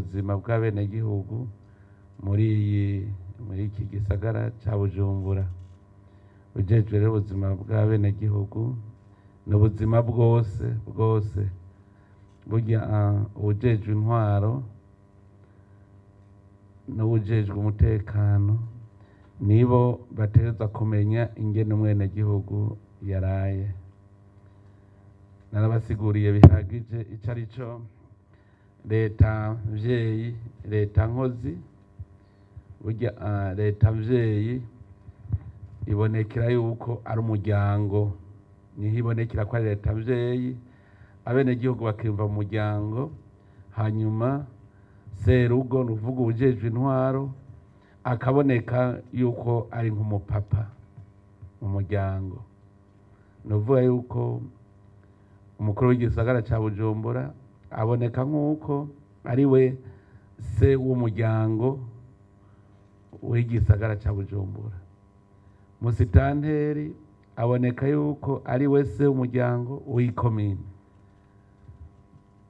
Ubuzima bw'abenegihugu muri iki gisagara ca Bujumbura. Ujejwe rero ubuzima bw'abenegihugu ni ubuzima bwose bwose. Burya uwujejwe intwaro n'uwujejwe umutekano nibo bategerezwa kumenya ingene umwenegihugu yaraye. Narabasiguriye bihagije ico ari cyo leta mvyeyi, leta nkozi. Burya leta mvyeyi ibonekera yuko ari umuryango, niho ibonekera ko ari leta mvyeyi, abenegihugu bakiyumva mu muryango. Hanyuma serugo, ni ukuvuga uwujejwe intwaro, akaboneka yuko ari nk'umupapa mu muryango. Ni ukuvuga yuko umukuru w'igisagara ca Bujumbura aboneka nk'uko ari we se w'umuryango w'igisagara ca Bujumbura. Musitanteri aboneka yuko ari we se w'umuryango w'ikomine.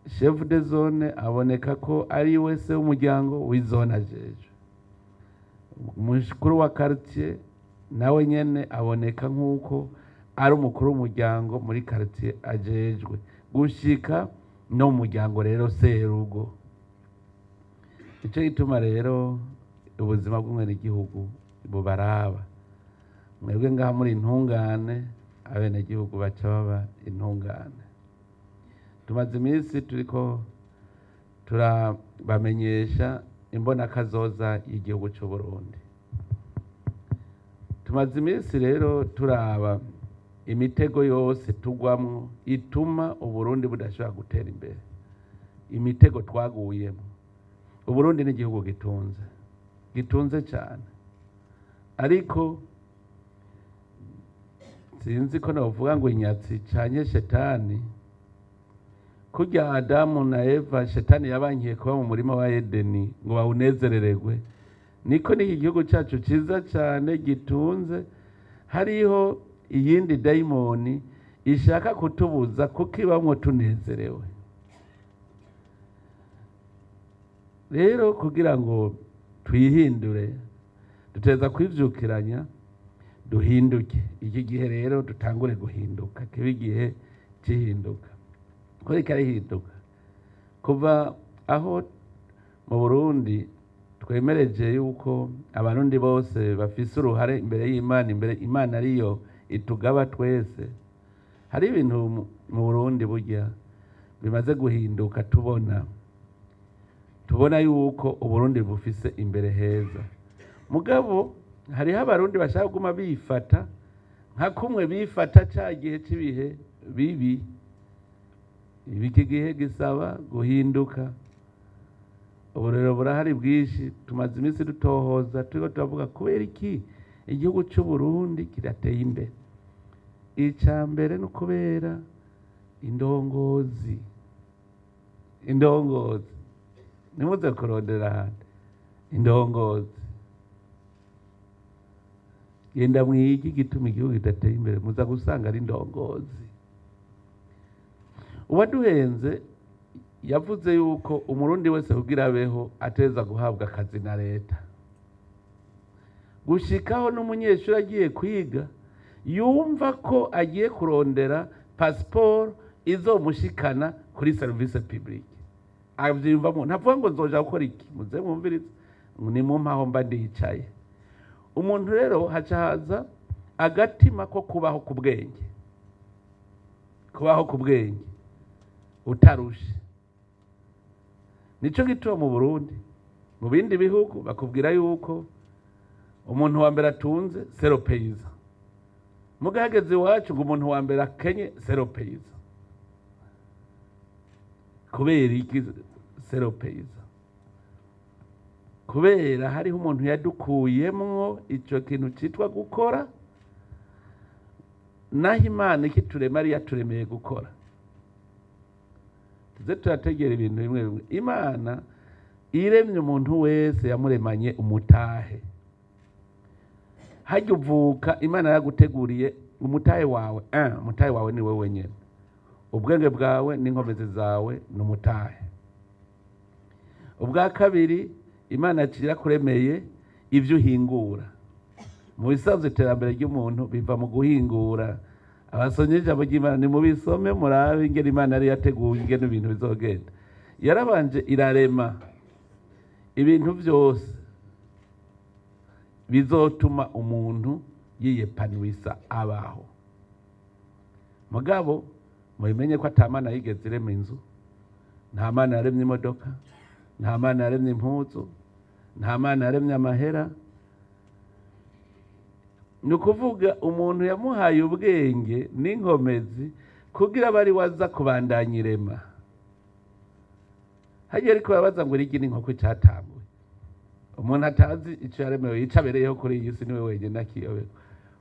Chef de zone aboneka ko ari we se w'umuryango w'izone ajejwe. Umukuru wa quartier nawe nyene aboneka nk'uko ari umukuru w'umuryango muri quartier ajejwe, gushika no mu muryango rero serugo. Ico gituma rero ubuzima bw'umwenegihugu bubaraba. Mwebwe ngaha muri intungane, abenegihugu baca baba intungane. Tumaze iminsi turiko turabamenyesha imbonakazoza y'igihugu c'u Burundi. Tumaze iminsi rero turaba imitego yose tugwamwo ituma Uburundi budashobora gutera imbere, imitego twaguyemo. Uburundi ni igihugu gitunze, gitunze cyane, ariko sinzi ko navuga ngo inyatsi canye shetani. Kurya Adamu na Eva shetani yabankiye kuba mu murima wa Edeni ngo bawunezerererwe, niko n'iki gihugu cyacu cyiza cyane gitunze hariho iyindi dayimoni ishaka kutubuza kukibamwo tunezerewe. Rero kugira ngo twihindure duteza kwivyukiranya duhinduke. Iki gihe rero dutangure guhinduka, kibe igihe cy'ihinduka, ko rikarihinduka. Kuva aho mu Burundi twemereje yuko Abarundi bose bafise uruhare imbere y'Imana, imbere Imana ariyo itugaba twese, hari ibintu mu Burundi burya bimaze guhinduka. Tubona yuko Uburundi bufise imbere heza. Mugabo hariho Abarundi bashaka kuguma bifata nka kumwe bifata ca gihe c'ibihe bibi. Iki gihe gisaba guhinduka. Uburero burahari bwinshi. Tumaze iminsi dutohoza, turiko turavuga kubera iki igihugu c'u Burundi kidateye imbere. Ica mbere ni ukubera indongozi. Indongozi, nimuze kurondera ahandi. Indongozi, genda mwige igituma igihugu kidateye imbere, muza gusanga ari indongozi. Uwaduhenze yavuze yuko Umurundi wese kugira abeho ateza guhabwa akazi na leta, gushikaho n'umunyeshuri agiye kwiga yumva ko agiye kurondera pasiporo izomushikana kuri service publique. Avyiyumvamo, ntavuga ngo nzoja gukora iki. Muze mwumvirize, ni mu mpaho mba ndicaye. Umuntu rero haca haza agatima ko kubaho ku bwenge, kubaho ku bwenge utarushe. Nico gituma mu Burundi, mu bindi bihugu bakubwira yuko umuntu wa mbere atunze c'est le paysan, mugahageze iwacu ngo umuntu wa mbere akenye c'est le paysan. Kubera iki c'est le paysan? Kubera hariho umuntu yadukuyemwo ico kintu citwa gukora, naho Imana ikiturema ari yaturemeye gukora. Tuze turategera ibintu bimwe bimwe. Imana iremye umuntu wese yamuremanye umutahe. Hajya uvuka Imana yaguteguriye umutahe wawe. Umutahe wawe ni wewe wenyene, ubwenge bwawe n'inkomezi zawe ni umutahe. Ubwa kabiri, Imana yaciye irakuremeye ibyo uhingura. Mu bisanzwe iterambere ry'umuntu biva mu guhingura. Abasomyi ijambo ry'Imana nimubisome, murabe ingene Imana yari yateguye ingene ibintu bizogenda. Yarabanje irarema ibintu byose bizotuma umuntu yiyepanuisa, abaho. Mugabo mubimenye ko ata Mana yigeze irema inzu, nta Mana yaremye imodoka, nta Mana yaremye impuzu, nta Mana yaremye amahera. Ni ukuvuga umuntu yamuhaye ubwenge n'inkomezi kugira abe ari waza kubandanya irema. Hagiye ariko barabaza ngo irigi n'inkoko icyatanguye. Umuntu atazi icyo yaremewe, icyo abereyeho kuri iyi si, niwe wenyine akiyoberwa.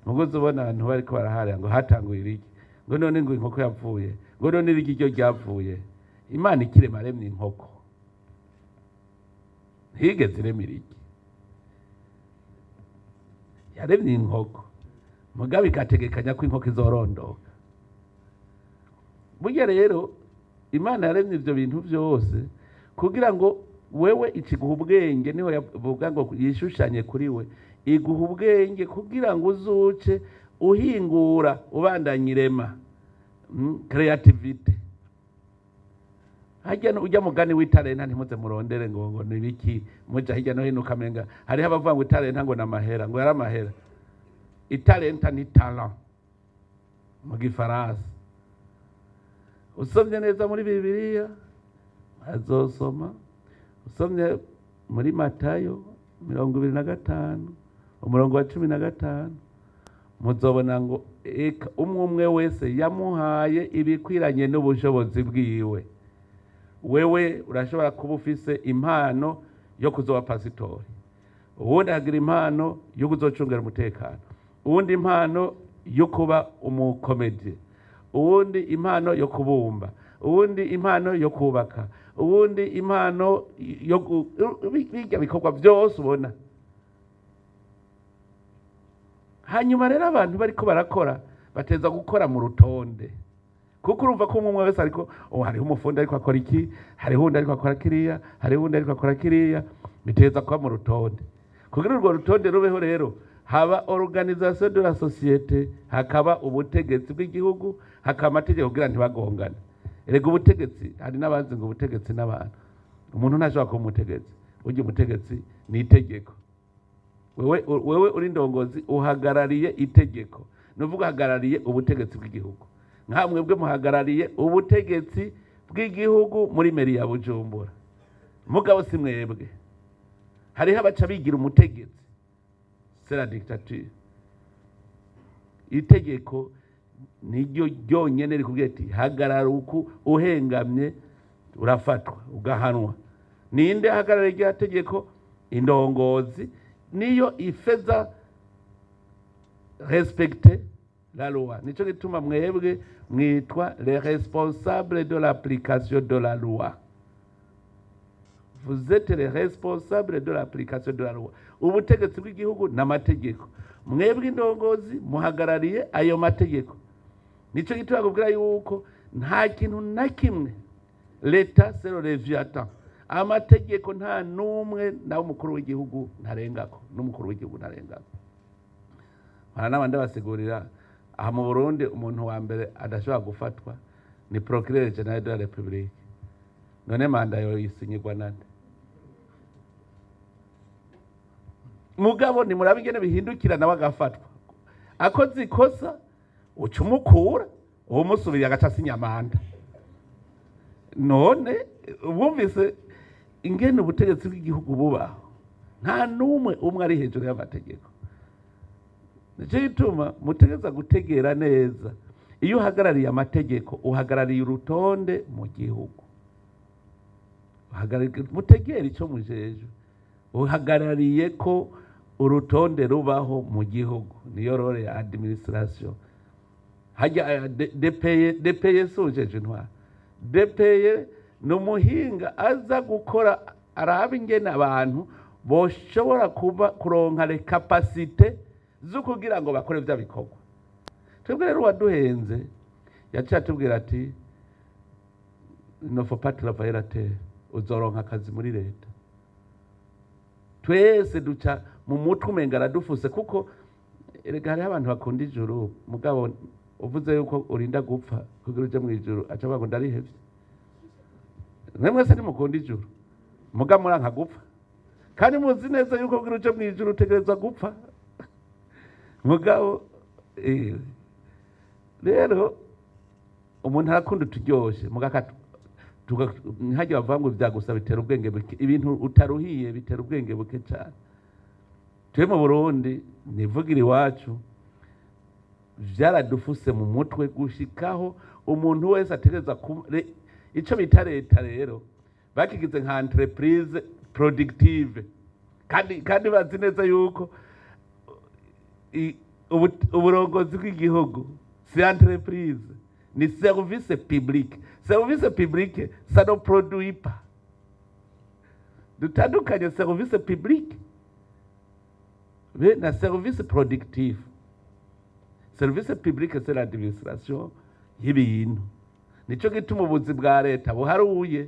Mugozi ubona abantu bariko baraharira ngo hatanguye irigi, ngo none ngo inkoko yapfuye, ngo none irigi ryo ryapfuye. Imana ikirema aremye inkoko, ntiyigeze irema irigi. Yaremye inkoko, mugabo ikategekanya ko inkoko izorondoka. Burya rero Imana yaremye ivyo bintu byose kugira ngo wewe ikiguha ubwenge. Niho yavuga ngo yishushanye kuri we, iguha ubwenge kugira ngo uzuce uhingura, ubandanya irema, créativité. Harya ujya mugani w'italenta, ntimuze murondere ngo ni biki, muja hirya no hino ukamenga hariho abavuga ngo italenta ngo ni amahera, ngo yari amahera. Italenta ni talent mu Gifaransa. Usomye neza muri Bibiliya, azosoma, usomye muri Matayo 25 umurongo wa 15, muzobona ngo eka umwe umwe wese yamuhaye ibikwiranye n'ubushobozi bwiwe. Wewe urashobora kuba ufise impano yo kuzoba pasitori, uwundi agira impano yo kuzocungera umutekano, uwundi impano yo kuba umukomedi, uwundi impano yo kubumba, uwundi impano yo kubaka, uwundi impano yo bijya bikorwa byose ubona. Hanyuma rero abantu bariko barakora bateza gukora mu rutonde, kuko urumva ko umwe wese ariko, oh, hariho umufundi ariko akora iki, hariho uwundi ariko akora kiriya, hariho uwundi ariko akora kiriya. Biteza kuba mu rutonde. Kugira urwo rutonde rubeho rero, haba organisation de la société, hakaba ubutegetsi bw'igihugu, hakaba amategeko kugira ntibagongane. Erega ubutegetsi, hari n'abazi ngo ubutegetsi n'abantu. Umuntu ntashobora kuba umutegetsi. Burya umutegetsi ni itegeko. Wewe uri ndongozi, uhagarariye itegeko, ni uvuga uhagarariye ubutegetsi bw'igihugu. Nka mwebwe muhagarariye ubutegetsi bw'igihugu muri mairie ya Bujumbura, mugabo si mwebwe. Hariho abaca bigira umutegetsi, c'est la dictature. Itegeko niryo ryonyene rikubwira ati hagarara uku, uhengamye urafatwa ugahanwa. Ninde ahagarara iryo tegeko? Indongozi niyo ifeza respecter la loi. Nico gituma mwebwe mwitwa les responsables de l'application de la loi. Vous êtes les responsables de l'application de la loi. Ubutegetsi bw'igihugu n'amategeko, mwebwe indongozi muhagarariye ayo mategeko. Nico gituma kubwira yuko nta kintu na kimwe, l'État c'est le Léviathan. Amategeko nta n'umwe, nawe umukuru w'igihugu ntarengako, n'umukuru w'igihugu ntarengako. Mpara n'abandi basigurira aha mu Burundi, umuntu wa mbere adashobora gufatwa ni procureur général de la République. None manda yo isinyirwa nande? Mugabo nimurabe ingene bihindukira, nawe agafatwa akoze ikosa, uca umukura, uwo agaca asinya manda. None bumvise ingene ubutegetsi bw'igihugu bubaho? Nta n'umwe umwe ari hejuru y'amategeko. Nicyo gituma mutegeza gutegera neza. Iyo uhagarariye amategeko, uhagarariye urutonde mu gihugu. Mutegere icyo mujejwe. Uhagarariye ko urutonde rubaho mu gihugu, niyo rôle ya administration. Hajya DPE, DPE si ujeje intwaro. DPE ni umuhinga aza gukora, araba ingene abantu boshobora kuba kuronka les capacités zo kugira ngo bakore vya bikorwa. Twebwe rero uwaduhenze yaciye atubwira ati: "Ne faut pas travailler la terre." Uzoronka akazi muri leta. Twese duca mu mutwe umenga aradufuse, kuko erega hariho abantu bakunda ijuru, mugabo uvuze yuko urinda gupfa kugira uje mu ijuru, aca avuga ngo ndarihevye. Mwe mwese ntimukunda ijuru, muga muranka gupfa, kandi muzi neza yuko kugira uje mu ijuru utegerezwa gupfa. Mugabo rero umuntu arakunda uturyoshe, muga ntihajye bavuga ngo ibya bitera ubwenge buke. Ibintu utaruhiye bitera ubwenge buke cyane. Twe mu Burundi, nivugira iwacu, vyaradufuse mu mutwe gushikaho umuntu wese ategereza ico bita leta. Rero bakigize nka entreprise productive, kandi bazi neza yuko uburongozi bw'igihugu si entreprise, ni service public. Service public, ça ne produit pas. Dutandukanye service public be na service productif. Service public, c'est l'administration y'ibintu. Nico gituma ubuzi bwa leta buharuye.